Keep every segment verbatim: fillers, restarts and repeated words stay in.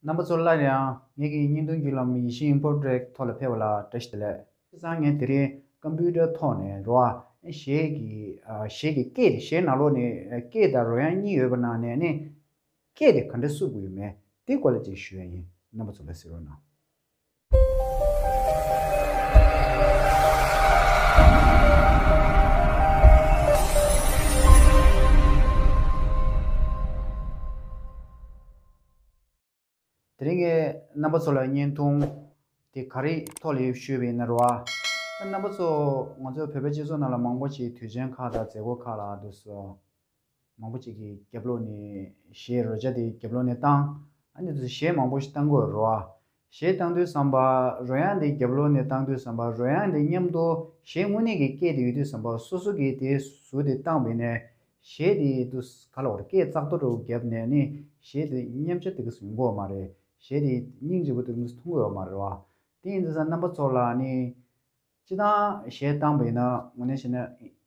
རྣམ་པ་ཚོ་སླར་ཡང་ངེད་ཀྱི་བརྙན་ཐུང་བརྒྱུད་ལམ་ཡེ་ཤེས་ཨིན་ཕོ་ཊེག་ཐོག་ལ་ཕེབས་པ་ལ་བཀྲ་ཤིས་བདེ་ལེགས། བྱས་ཙང་ངས་དེ་རིང་ཀམ་པུ་ཊར་ཐོག་ནས་རོ་ཨ་གཞས་ཀྱི་ཨ་གཞས་ཀྱི་སྐད་དེ་གཞས་ནང་ལོགས་ནས་སྐད་དང་རོལ་དབྱངས་གཉིས་ཡོད་པ་ནང་ནས་ནི་སྐད་དེ་ག་འདྲ་བསུབ་དགོས་ཡོད་མེད་དེ་སྐོར་ལ་ཅིག་ཞུ་ཡ་ཡིན། རྣམ་པ་ཚོ་ལ་གཟིགས་རོགས་གནང་། དེ་རིང་གི་རྣམ་པ་ཚོ་ལ་བརྙན་ཐུང་དེ་ག་རེ་ཐོག་ལ་ཞུས་པ་ཡིན་ན་རོ་ཨ། རྣམ་པ་ཚོ་ང་ཚོ་བོད་པའི་སྤྱི་ཚོགས་ནང་ལ་མང་པོ་ཞིག་དུས་ཆེན་ཁག་དང་མཛད་སྒོ་ཁག་ལ་འདུག་སོ། མང་པོ་ཅིག་གིས་རྒྱབ་ལོགས་ནས་གཞས་རོལ་ཆ་དེ་རྒྱབ་ལོགས་ནས་བཏང་། ཨ་ནི་དུས་གཞས་མང་པོ་ཞིག་བཏང་གི་ཡོད་རེད་བ། གཞས་བཏང་དུས་ཙམ་པ་རོལ་དབྱངས་དེ་རྒྱབ་ལོགས་ནས་བཏང་དུས་ཙམ་པ་རོལ་དབྱངས་དེ་མཉམ་དུ་གཞས་དངོས་གནས་ཀྱི་སྐད་དེ་ཡོད་དུས་ཙམ་པ་སོ་སོ་གིས་དེ་ཟུར་དེ་བཏང་བས་ནས་གཞས་དེ་དུས་ག་ལ་བར་སྐད་ཙག་ཏོ་འདྲ་བོ་བརྒྱབ་ནས་ནི་གཞས་དེ་མཉམ་ཆ་དེ་ག་ཟིན་གོ་མ་རེད། གཞས་དེ་སྙིང་རྗེ་པོ་དེ་ག་མཐོང་གི་ཡོད་མ་རེད་བ། དེ་ཡིན་དུས་ཙམ་རྣམ་པ་ཚོ་ལ་ནི། སྤྱིར་བཏང་གཞས་བཏང་བ་ཡིན་ན་དངོས་གནས་བྱས་ན་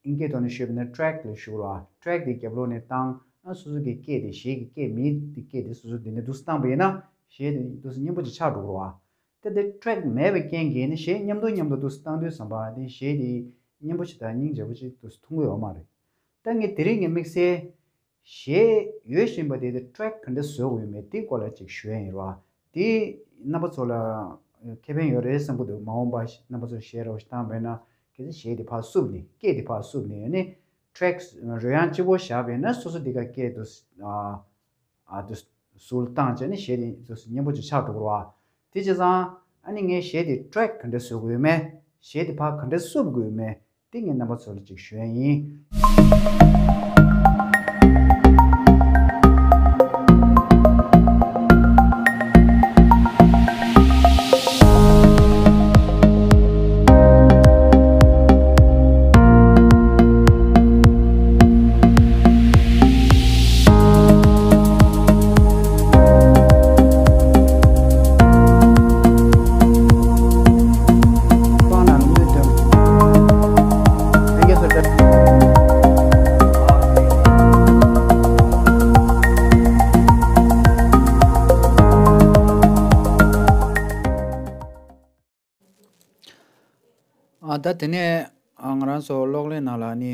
ཨིན་སྐད་ཐོག་ནས་ཤོད་པ་ཡིན་ན་ཊེག་ལ་ཞུ་ར། ཊེག་དེ་རྒྱབ་ལོགས་ནས་བཏང་ཨ་སོ་སོ་གི་སྐད་དེ་གཞས་ཀྱི་སྐད་མིའི་སྐད་དེ་སོ་སོ་དེ་ནས་འདུག་སེ་བཏང་བ་ཡིན་ན་གཞས་དེ་འདུག་སེ་སྙན་པོ་ཅིག་ཆགས་འགྲོ་གི་རེད་བ། ད་དེ་ཊེག་མེད་པའི་རྐྱེན་གྱིས་ནི་གཞས་མཉམ་དུ་མཉམ་དུ་འདུག་སེ་བཏང་དུས་ཙམ་པ་དེ་གཞས་དེ་སྙན་པོ་ཞིག་དང་སྙིང་རྗེ་པོ་ཅིག་འདུག་སེ་མཐོང་གི་ཡོད་མ་རེད། ད་ངས་དེ་རིང་ངའི་དམིགས་བསལ། གཞས་ཡོད་བཞིན་པ་དེ་དེ་ཊེག་ག་འདྲ་བཟོ་དགོས་ཡོད་མེད་དེའི་སྐོར་ལ་ཅིག་ཞུ་ཡ་ཡིན་ར། དེ་རྣམ་པ་ཚོ་ལ་ཁེ་ཕན་ཡོད་རེད་བསམ་གྱི་འདུག་མ་འོངས་པ་རྣམ་པ་ཚོ་གཞས་རོགས་ཤིག་བཏང་བས་ན་གལ་སྲིད་གཞས་དེ་ཕར་བསུབ་ནས་སྐད་དེ་ཕར་བསུབ་ནས་ནི་ཊེག་རོལ་དབྱངས་གཅིག་པོ་བཞག་པས་ན་སོ་སོ་དེ་ག་སྐད་དུ་ཨ་དུ་སུལ་བཏང་བྱས་ནས་གཞས་དེ་དུ་སྙན་པོ་ཅིག་ཆགས་འགྲོ་གི་རེད་བ། དེ་བྱས་ཙང་ཨ་ནི་ངས་གཞས་དེ་ཊེག་ག་འདྲ་བཟོ་དགོས་ཡོད་མེད་གཞས་དེ་ཕར་ག་འདྲ་བསུབ་དགོས་ཡོད་མེད། དེ་ངས་རྣམ་པ་ཚོ་ལ་ཅིག་ཞུ་ཡ་ཡིན། ཨ་ད་དེ་ནས་ཨ་ང་རང་ཚོ་གློག་ཀླད་ནང་ལ་ནི་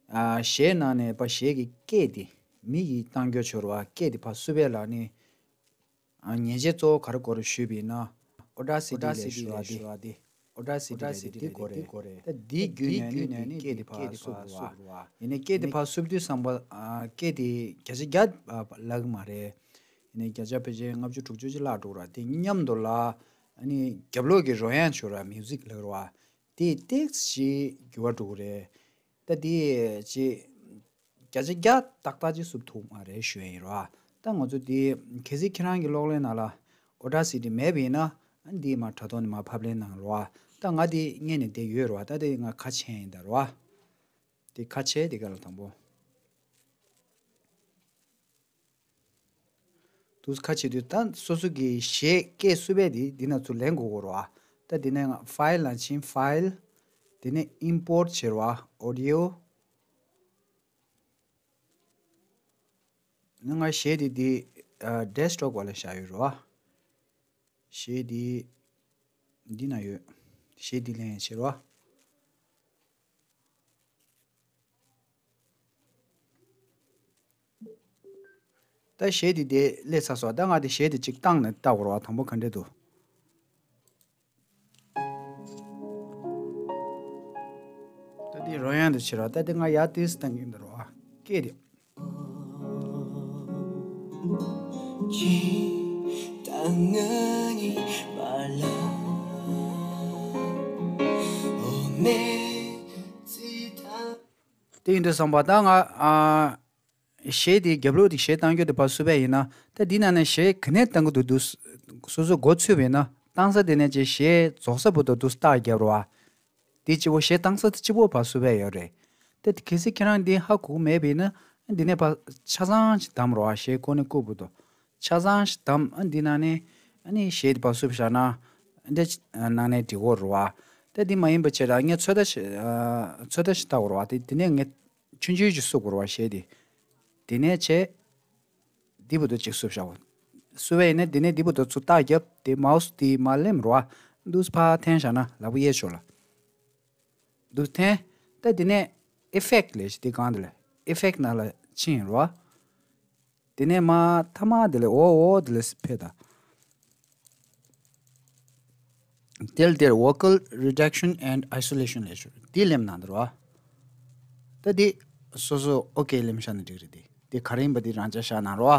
ཨ་གཞས་ནང་ནས་ཕར་གཞས་ཀྱི་སྐད་དེ་མི་ཡིས་བཏང་རྒྱུ་བྱོས་ར་བ། སྐད་དེ་ཕར་བསུབ་ཡས་ལ་ནི་ཨ་ཉེས་ཆད་གཙོ་བོ་ག་རེ་དགོས་རེད་ཞུས་པ་ཡིན་ན་ཨོ་ཌ་སི་ཊི་ལས་ཞུ་བ་དེ། ཨོ་ཌ་སི་ཊི་ལས་དེ་དགོས་རེད། ད་དེའི་བརྒྱུད་ནས་ནི་དེ་སྐད་དེ་ཕར་བསུབ་ར་བ། ཡིན་ནའི་སྐད་དེ་ཕར་བསུབ་དུས་ཙམ་པ་ཨ་སྐད་དེ་བརྒྱ་ཆ་བརྒྱ་ལབ་ཀྱི་མ་རེད། ཡིན་ནའི་བརྒྱ་ཆ་ཕལ་ཆེར་ལྔ་བཅུ་དྲུག་ཅུ་ཅིག་བརླག་འགྲོ་གི་ར། དེ་མཉམ་དུ་ལ་ཨ་ནི་རྒྱབ་ལོགས་ཀྱི་རོལ་དབྱངས་ཞུ་ར་མིའུ་ཟིག་ལབ་ར་བ། དེ་ཏོག་ཙམ་ཞིག་འགྱུར་བ་འགྲོ་གི་རེད། ད་དེ་ཅི་བརྒྱ་ཆ་བརྒྱ་ཏག་ཏག་ཅིག་བསུབ་ཐུབ་མ་རེད་ཞུ་ཡ་ཡིན་ར། ད་ང་ཚོ་དེ་གལ་སྲིད་ཁྱེད་རང་གི་གློག་ཀླད་ནང་ལ་ཨོ་ཌ་སི་ཊི་མེད་པ་ཡིན་ན་ཨ་འདི་མ་དྲ་ཐོག་ནས་མ་ཕབ་ལེན་གནང་ར། ད་ང་དེ་སྔོན་ནས་དེ་ཡོད་ར། ད་དེ་ང་ཁ་ཕྱེ་ཡིན་ད་ར། དེ་ཁ་ཕྱེ་དེ་ག་ལ་དང་པོ། དུས་ཁ་ཕྱེ་དུས་ད་སོ་སོ་གི་གཞས་སྐད་བསུབ་པའི་དེ་འདི་ན་ཚུར་ལེན་དགོས་གོ་ར། ད་འདི་ནས་ང་ཕའིལ་ལ་ཕྱིན། ཕའིལ། དེ་ནས་ཨིམ་པོར་ཊི་བྱེད་ར། ཨོ་ཌི་ཡོ། ང་གཞས་དེ་འདི་ཌེ་སི་ཊོབ་སྐོར་ལ་བཞག་ཡོད་ར། གཞས་འདི་འདི་ན་ཡོད། གཞས་འདི་ལེན་བྱེད་ར། ད་གཞས་འདི་དེ་སླེབས་ཚར་སོང་། ད་ང་དེ་གཞས་འདི་གཅིག་བཏང་ནས་བལྟ་དགོས་ར། དང་པོ་ག་འདྲས་འདུག་ད་དེ་རོལ་དབྱངས་འདི་བྱེད་ར། ད་དེ་ང་ཡར་ཏོག་ཙམ་བཏང་གི་ཡིན་ད་ར། སྐད་དེ། དེ་ཡིན་དུས་ཙམ་པ་ད་ང་ཨ། གཞས་དེ་རྒྱབ་ལོགས་དེ་གཞས་བཏང་རྒྱུ་དེ་ཕར་བསུབ་པ་ཡིན་ན། ད་འདི་ནང་ནས་གཞས་ག་ནས་བཏང་གི་འདུག་འདུག་སོ་སོ་མགོ་ཚོས་པ་ཡིན་ན་བཏང་ས་དེ་ནས་ཅིག་གཞས་རྫོགས་ས་བར་དུ་འདུག་སེ་རྟགས་རྒྱབ་ར་བ། དེ་གཅིག་པོ་གཞས་བཏང་ས་དེ་གཅིག་པོ་ཕར་བསུབ་པ་ཡོད་རེད། ད་དེ་གལ་སྲིད་ཁྱེད་རང་འདི་ཧ་གོ་གི་མེད་པ་ཡིན་ན་འདི་ནས་ཕར་ཆ་ཚང་ཅིག་བདམས་ར་བ། གཞས་ཀོ་ནས་ཀོ་བར་དུ་ཆ་ཚང་ཅིག་བདམས། ཨ་འདི་ནང་ནས་ཨ་ནི་གཞས་དེ་ཕར་བསུབ་བཞག་ན་འདི་ནང་ནས་འགྲིག་གོ་ར་བ། ད་འདི་མ་ཡིན་པ་བྱས་ད་ངས་ཚོད་ལྟ་ཞིག་ཚོད་ལྟ་ཞིག་བལྟ་དགོས་ར་བ། དེ་དེ་ནས་ངས། ཆུང་ཆུང་ཅིག་བསུབ་དགོས་ར་བ་གཞས་དེ། དེ་ནས་བྱས། འདི་བར་དུ་ཅིག་བསུབ་བཞག་གོ། སུ་བས་ཡིན་ན་དེ་ནས་འདི་བུ་དོ་ཚུར་རྟགས་རྒྱབ་དེ་མའུ་སི་དེ་མ་ལེམ་རོ། འདུག་ཕར་འཐེན་བཞག་ན་ལག་པ་གཡས་ཕྱོགས་ལ། འདུག་འཐེན། ད་དེ་ནས་ཨི་ཕེག་ལས་ཤིག་དེ་གང་དེ་ལ་ཨི་ཕེག་ནང་ལ་ཕྱིན་རོ། དེ་ནས་མ་ཐ་མ་དེ་ལས་འོ་འོ་དེ་ལས་ཕེ་ད། དེར་དེར་Vocal Reduction and Isolation ལས་ཤོར་དེ་ལེམ་ན་འདུག་རོ། ད་དེ་སོ་སོ་ཨོ་ཀེ་ལེམ་ཤ་ན་འགྲིག་རེད། དེ་དེ་ག་རེ་ཡིན་པ་དེ་རང་ཅག་ཤ་ན་རོ།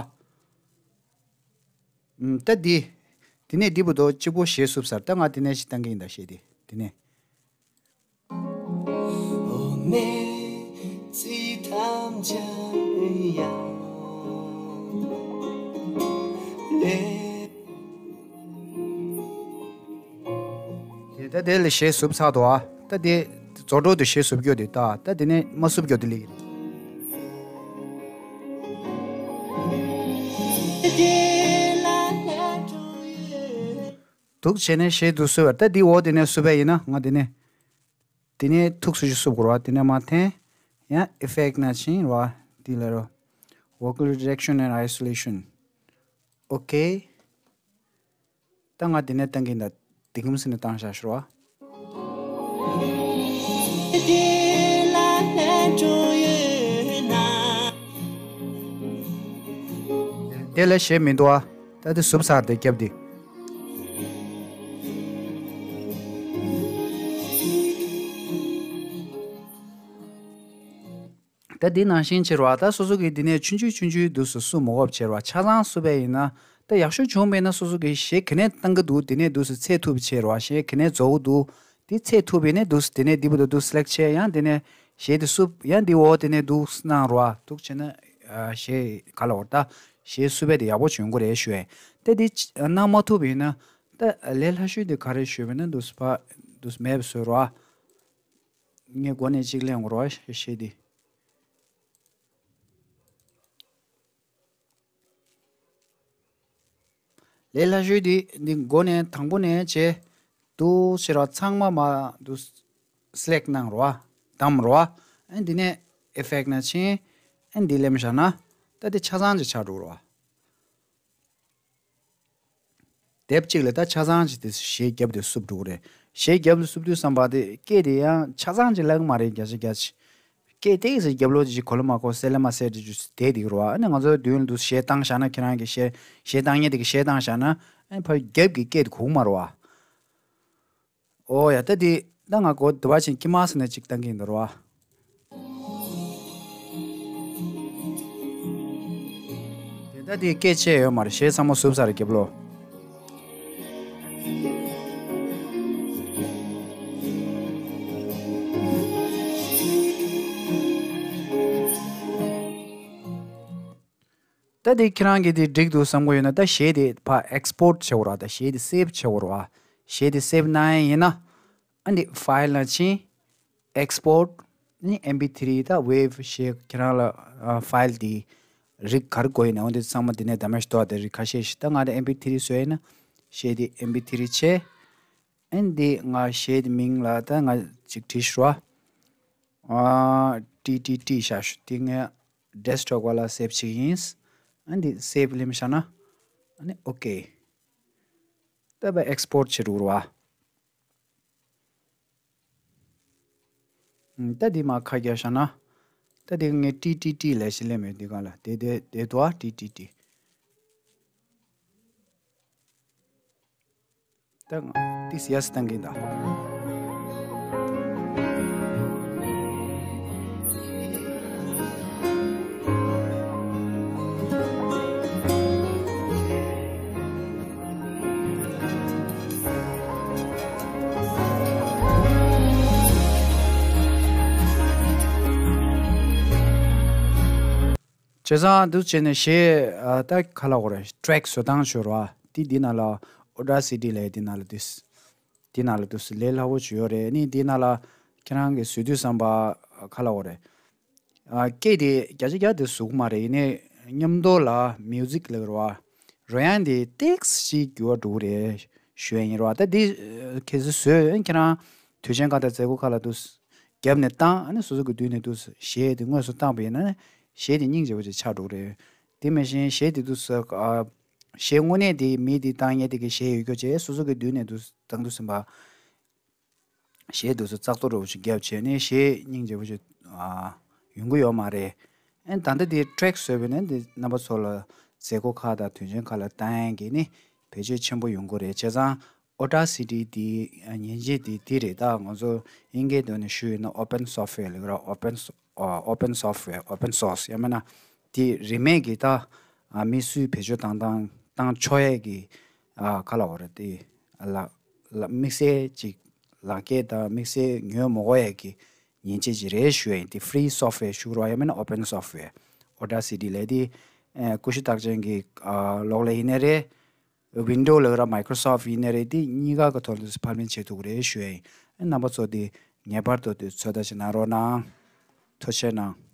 ཨུམ། ད་འདི། དེ་ནས་འདི་བུ་དོ་གཅིག་པོ་གཞས་བསུབ་ཚར། ད་ང་དེ་ནས་ཞིག་བཏང་གི་ཡིན་ད་གཞས་དེ། དེ་ནས། དེ་ད་དེ་ལ་གཞས་བསུབ་ཚར་དོ་ཨ། ད་དེ་རྫོགས་འགྲོ་དུ་གཞས་བསུབ་རྒྱུ་དེ་ད་ད་དེ་ནས་མ་བསུབ་རྒྱུ་དེ་ལེགས་རེད། འདུག་བྱས་ནས་གཞས་འདུག་བསུབ་པ་ད་འདི་འོ་དེ་ནས་བསུབ་པ་ཡིན་ན་ང་དེ་ནས་དེ་ནས་ཐུགས་སུ་ཞིག་བསུབ་དགོས་ར། དེ་ནས་མ་འཐེན། ཡང་ཨི་ཕེག་ན་ཕྱིན་ར། དེ་ལ་རོ། Vocal Reduction and Isolation. Okay. ད་ང་དེ་ནས་བཏང་གིན་ད་དེ་གུམ་སི་ནས་བཏང་བཞག་ཤོར་བ། དེ་ལས་གཞས་མི་འདུག་ཨ། ད་དེ་བསུབ་ཚར་དེ་རྒྱབ་དེ། ད་འདི་ནང་བཞིན་བྱེད་རོགས། ད་སོ་སོ་གིས་འདི་ནས་ཆུང་ཆུང་ཆུང་ཆུང་དུས་སུ་བསུ་མ་དགོས་བྱེད་རོགས། ཆ་ཚང་བསུ་བས་ཡིན་ན་ད་ཡག་ཤོས་བྱུང་བས་ན་སོ་སོ་གིས་གཞས་ག་ནས་བཏང་གི་འདུག་དེ་ནས་དུས་སུ་ཚད་ཐུབ་བྱེད་རོགས། གཞས་ག་ནས་རྫོགས་གི་འདུག་དེ་ཚད་ཐུབ་ཡིན་ནས་དུས་སུ་དེ་ནས་འདི་བུ་དུ་དུས་སི་ལེག་བྱས། ཡང་དེ་ནས་གཞས་དེ་བསུབ། ཡང་འདི་འོ་དེ་ནས་དུས་སུ་གནང་རོགས། འདུག་བྱས་ན་གཞས་ག་ལ་འོར་ད་གཞས་བསུ་བས་དེ་ཡག་པོ་བྱུང་གི་རེད་ཞུ་ཡས། ད་འདི་གནང་མ་ཐུབ་ཡིན་ན་ད་ལས་སླ་ཤོས་དེ་ག་རེ་ཞུས་པ་ན་དུས་སུ་ཕ་དུས་སུ་མེད་པ་བཟོས་རོགས། ངས་འགོ་ནས་གཅིག་ལེན་དགོས་རེད་བ། གཞས་འདི། ལས་སླ་ཤོས་འདི་འདི་འགོ་ནས་དང་པོ་ནས་བྱས། འདུག་ཟེར་བ་ཚང་མ་མ་འདུག་སི་ལེག་གནང་རོགས། བདམས་རོགས། ཨ་འདི་ནས་ཨི་ཕེག་ན་ཕྱིན། ཨ་འདི་ལེམ་བཞག་ན་ད་འདི་ཆ་ཚང་ཅིག་ཆགས་འགྲོ་རོགས། དེབ་གཅིག་ལ་ད་ཆ་ཚང་ཅིག་དེ་གཞས་རྒྱབ་དེ་བསུབ་འགྲོ་གི་རེད། གཞས་རྒྱབ་དེ་བསུབ་དུས་བསམ་པ་དེ་སྐད་དེ་ཡང་ཆ་ཚང་ཅིག་ལེགས་མ་རེད། རྒྱ་ཆེ་རྒྱ་ཆེ། སྐད་དེ་ཟེར་རྒྱབ་ལོ་ཅིག་གོ་ལ་མ་གོ་སེ་ལེ་མ་སེ་དེ་ཅུ་དེ་དེ་རོ། ཨ་ནི་ང་ཚོའི་མདུན་དུ་གཞས་བཏང་བཞག་ན་ཁྱེད་རང་གི་གཞས་གཞས་བཏང་ཉེ་དེ་གི་གཞས་བཏང་བཞག་ན་ཨ་ནི་ཕ་རྒྱབ་ཀྱི་སྐད་དེ་གོ་གི་མ་རོ་ཨ། ཨོ་ཡ་ད་དེ་ད་ང་གོ་དུ་བ་ཆེན་ཀི་མ་སི་ནས་ཅིག་བཏང་གི་ཡིན་ད་རོ་ཨ། དེ་ད་དེ་སྐད་ཆད་ཡོད་མ་རེད། གཞས་ཚང་མ་བསུབ་ཚར་རེད་རྒྱབ་ལོ། ད་དེ་ཁྱེད་རང་གིས་དེ་འགྲིག་འདུག་བསམ་གྱི་ཡོད་ན་ད་གཞས་དེ་ཕར་ཨེག་སི་པོར་ཊི་བྱེད་དགོས་ར། ད་གཞས་དེ་སེབ་བྱེད་དགོས་ར། གཞས་དེ་སེབ་གནང་ཡས་ཡིན་ན་ཨ་འདི་ཕའིལ་ལ་ཕྱིན། ཨེག་སི་པོར་ཊི་ནི་ཨེམ་པི་ཐི་རི་ད་ཝེབ་གཞས་ཁྱེད་རང་ལ་ཨ་ཕའིལ་དེ་རིགས་ག་རེ་དགོས་ཡིན་ན་འོ་འདི་ཚང་མ་དེ་ནས་ད་མེ་ཤི་ཏོ་དེ་རིགས་ཁ་ཤས་ཤིག་ད་ང་ད་ཨེམ་པི་ཐི་རི་བཟོས་ཡིན་ན་གཞས་དེ་ཨེམ་པི་ཐི་རི་བྱས། ཨ་འདི་ང་གཞས་དེ་མིང་ལ་ད་ང་ཅིག་བྲིས་ཤོག་ཨ། ཊི་ཊི་ཊི་བཞག་ཤོག་དེ་ངས་ཌེ་སི་ཊོབ་བ་ལ་སེབ་བྱེད་ཀྱི་ཡིན། ཨ་འདི་སེབ་ལེམ་བཞག་ན་ཨ་ནི་ཨོ་ཀེ། ད་བ་ཨེག་སི་པོར་ཊི་བྱེད་རུག་རོགས། ཨ་ད་འདི་མ་ཁ་རྒྱག་བཞག་ན། ད་འདི་ངས་ཊི་ཊི་ཊི་ལས་ཤིག་ལེམ་ཡོད་འདི་ག་ལ་དེ་དེ་དེ་དོ་ཨ་ཊི་ཊི་ཊི། ད་ང་ཏིས་ཡས་བཏང་གིན་ད། བྱས་ཙང་འདུག་བྱས་ནས་གཞས་ཨ་ད་ག་ལ་འོ་རེད། ཊེག་བཟོ་སྟངས་ཤོར་བ་དེ་འདི་ནང་ལ་ཨོ་ཌ་སི་ཊི་ལས་འདི་ནང་ལ་འདུག་འདི་ནང་ལ་འདུག་ལས་སླ་བོ་ཅིག་ཡོད་རེད། ནི་འདི་ནང་ལ་ཁྱེད་རང་གིས་བཟོས་དུས་བསམ་པ་ག་ལ་འོ་རེད། ཨ་སྐད་དེ་བརྒྱ་ཆ་བརྒྱ་དེ་ཟུག་མ་རེད། ཡིན་ནའི་མཉམ་དུ་ལ་མིའུ་ཟིག་ལབ་རོ་ཨ། རོལ་དབྱངས་དེ་ཏིག་ཙམ་འགྱུར་བ་འགྲོ་གི་རེད་ཞུ་ཡ་ཡིན་རོ་ཨ། ད་འདི་ཁྱེད་ཚོས་བཟོས་ཁྱེད་རང་དུས་ཆེན་ཁ་དང་མཛད་སྒོ་ཁག་ལ་འདུག་རྒྱབ་ནས་བཏང་ཨ་ནི་སོ་སོ་གི་མདུན་ནས་འདུག་གཞས་དེ་དངོས་སུ་བཏང་པ་ཡིན་ན་གཞས་དེ་སྙིང་རྗེ་པོ་ཅིག་ཆགས་འགྲོ་གི་རེད། དེ་མིན་གཞན་གཞས་དེ་འདུག་ཨ། གཞས་དངོས་གནས་དེ་མི་དེ་བཏང་མཁན་དེ་གི་གཞས་ཡོད་རྒྱུ་བྱས། སོ་སོ་གི་མདུན་ནས་འདུག་བཏང་དུས་ཙམ་པ། གཞས་འདུག་སེ་ཙག་ཏོ་འདྲ་བོ་ཞིག་བརྒྱབ་བྱས་ནས་གཞས་སྙིང་རྗེ་པོ་ཞིག་ཨ་ཡོང་གི་ཡོད་མ་རེད། ཨེ་ད་ལྟ་དེ་ཊེག་བཟོས་པ་ཡིན་ན་དེ་རྣམ་པ་ཚོ་ལ་མཛད་སྒོ་ཁག་དང་དུས་ཆེན་ཁག་ལ་བཏང་ཡག་གི་ནི་བེད་སྤྱོད་ཆེན་པོ་ཡོང་གི་རེད། བྱས་ཙང་ཨོ་ཌ་སི་ཊི་དེ་མཉེན་ཆས་དེ་དེ་རེད། ད་ང་ཚོ་དབྱིན་སྐད་ཐོག་ནས་ཞུས་ཡིན་ན་ཨོ་པེན་སོཕ་ཝེར་ལབ་ཀྱི་རེད། ཨོ་པེན་ཨོ་པེན་སོཕ་ཝེར། ཨོ་པེན་སོར་སི། ཡང་མིན་ན་དེ་རིན་མེད་ཀྱི་ད་ཨ་མི་སུས་བེད་སྤྱོད་བཏང་བཏང་བཏང་ཆོག་ཡག་གི་ཨ་ག་ལབ་དགོས་རེད། དེ་ལ་ལ་དམིགས་བསལ་ཅིག་ལག་འཁྱེར་དང་དམིགས་བསལ་ཉོ་མི་དགོས་ཡག་གི་མཉེན་ཆས་ཅིག་རེད་ཞུ་ཡ་ཡིན། དེ་ཕི་རི་སོཕ་ཝེར་ཞུ་རོགས། ཡང་མིན་ན་ཨོ་པེན་སོཕ་ཝེར། ཨོ་ཌ་སི་ཊི་ལབ་དེ་ཨ་ཀུ་ཤུ་རྟགས་ཅན་གྱི་ཨ་གློག་ཀླད་ཡིན་ནའི་རེད། ཝིན་ཌོ་ལབ་ཀྱི་རེད། མའི་ཀྲོ་སོཕ་ཊི་ཡིན་ནའི་རེད། དེ་གཉིས་ཀ་གི་ཐོག་ལ་ཕར་འགྲེམས་བྱེད་ཐུབ་ཀྱི་རེད་ཞུ་ཡ་ཡིན། རྣམ་པ་ཚོ་དེ་ངེས་པར་དུ་དེ་ཚོད་ལྟ་ཞིག་གནང་རོགས་གནང་། ཐུགས་རྗེ་གནང་།